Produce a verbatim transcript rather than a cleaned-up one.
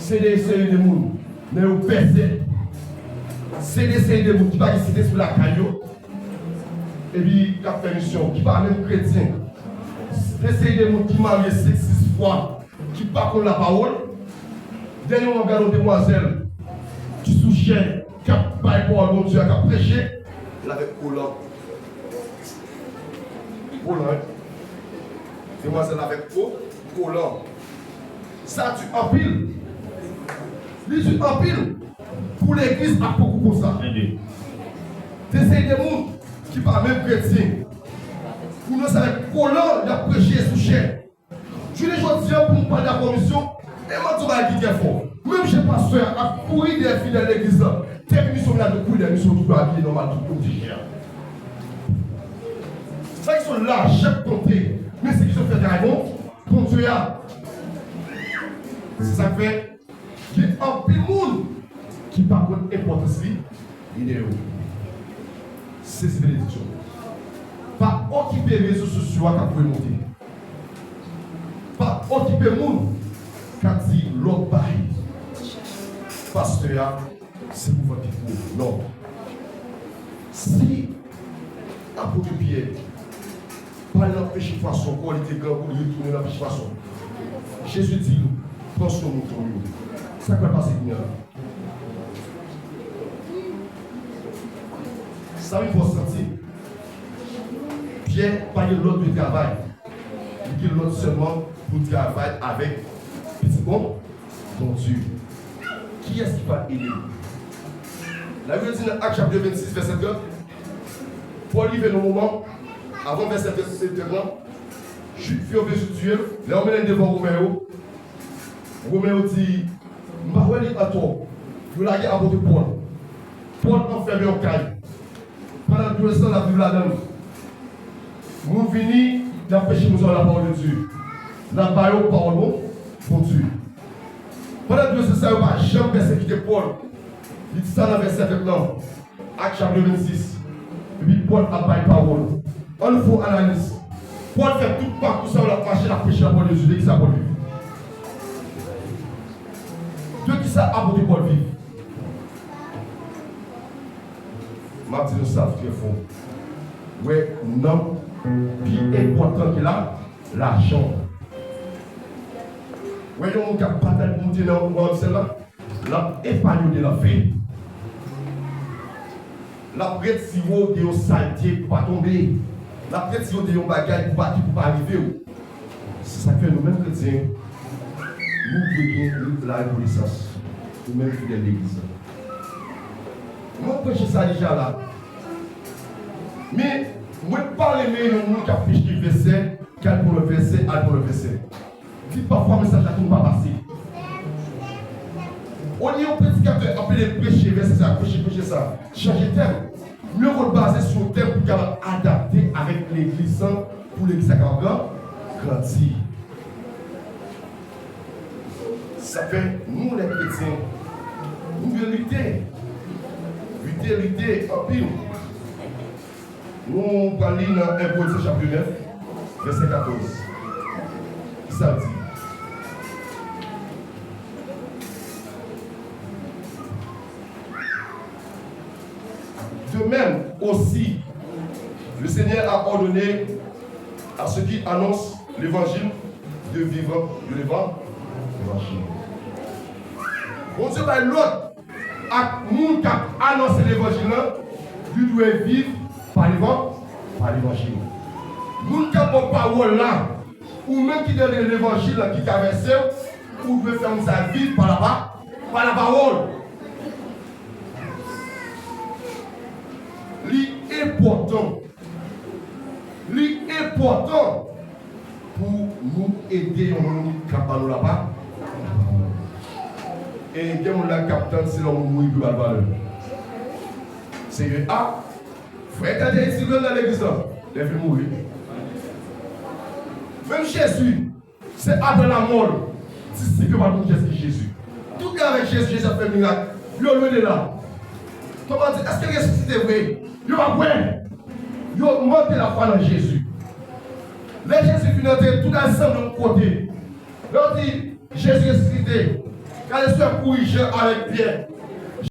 Se de seri de moun, men yo pèse. Se de seri de moun ki pa gen Sentespri lakay yo, epi k ap fè misyon, ki pa menm kretyen. Se de seri de moun ki marye senk, sis fwa, ki pa konn lapawòl. Dènye moman, gade yon demwazèl ki sou chè, k ap bay pawòl Bondye a, k ap preche, l avèk kolan. Kolan, wi. Demwazèl avèk ko, kolan. Sa di anpil. Li di anpil pou legliz ap poko konsa. Enben. Te se de moun ki pa menm kretyen. Pou nou sa kolan, y ap preche sou chè. Jounen jodi a, pou m pale de komisyon, e m ap di yon bagay ki trè fò. Menm jan pastè a ap kouri dèyè fidèl legliz la, te gen misyon, m ap kouri dèyè misyon, tout abiye nòmal, tout moun di jen. Sa ki sou lajan k konte, men se ki sou fè travay bon, Bondye a. Se sa k fè, gen anpil moun ki pa konn enpòtans li, li dèyè yo. Sezi benediksyon. Pa okipe rezo sosyo a k ap voye monte. Pa okipe moun k ap di lòt bagay. Pastè a, se pou vant li pou ou. Non. Si apot Pyè pa nan peche pwason ankò, li te grangou, li retounen nan peche pwason. Jezi di l, pran swen mouton yo. Sa k pral pase kounye a la? Sa vin fè w santi Pyè pa gen lòd de travay. Li gen lòd sèlman pou travay avèk pitit bon, Bondye. Kiyès ki pral ede l? Labib di nan Ak chapit vennsis, vèsè trant, Pòl rive nan moman, avan vèsè trant, trant lan, Jwif yo vle sou tiye l, lè yo mennen l devan Women yo, Women yo di, m pa wè li antò. Yo lage apot Pòl. Pòl anfème yon kay. Pandan dezan l ap viv ladan l. Moun vini, l ap preche moun sa yo lapawòl de Dye. L ap ba yo pawòl bon, Bondye. Pandan dezan sa yo pa janm pèsekite Pòl. Li di sa nan vèsè vennkat lan. Ak chapit vennsis. Epi Pòl ap bay pawòl. Ann fè yon analiz. Pòl fè tout pakou sa yo l ap mache, l ap preche lapawòl de Dye. De kisa Pòl viv? De kisa apot Pòl viv? M ap di nou sa trè fò. Wè, nanm pi enpòtan ke la, lajan. Wè, yon moun k ap batay pou monte nan wayòm syèl la, l ap epanye w de lanfè. L ap retire w de yon salte pou pa tonbe. L ap retire w de yon bagay pou pa, ki pou pa rive w. Se sa k fè nou menm kretyen, nou dwe gen larekonesans. Nou menm fidèl legliz la. Mwen preche sa deja la. Men, mwen pa renmen yon moun k ap peche vèsè, k al pran lòt vèsè, al pran lòt vèsè. Di pafwa mesaj la tou pa pase. Olye yon predikatè ap pede preche vèsè sa, preche, preche sa, chanje tèm. Mye vo l baze sou yon tèm pou kapab adapte avèk legliz lan, pou legliz la kapab gran-, grandi. Sa fè nou, lè kretyen, nou dwe lite. Lite, lite anpil. Nou pral li nan en Korentyen chapit nèf, vèsè katòz. Kisa l di? De même aussi, le Seigneur a ordonné à ceux qui annoncent l'évangile de vivre de l'évan-, l'évangile. Bondye bay lòd ak moun k ap anonse levanjil lan, li dwe viv pa levan-, pa levanjil. Moun k ap ba w pawòl la, ou menm ki nan levanjil lan ki travèse w, ou dwe fè moun sa viv pa lapa-, pa lapawòl. Li enpòtan. Li enpòtan pou nou ede yon moun k ap ba nou lapa-, lapawòl. E gen moun la k ap tann se lè yon moun mouri pou yo ba l valè. Seyè a, frè Tadei di lè nan legliz lan, lè vin mouri. Menm Jezi, se apre lamò l, disip yo pa t konn kiyès ki Jezi. Tout yo avèk Jezi, Jezi ap fè mirak. Yo lwen de la. Toma di, èske l resisite vre? Yo pa kwè. Yo manke lafwa nan Jezi. Lè Jezi fin antre, tout al sanble yon kote. Lè yo di, Jezi resisite, Gade sè Kouri jan avèk Pyè.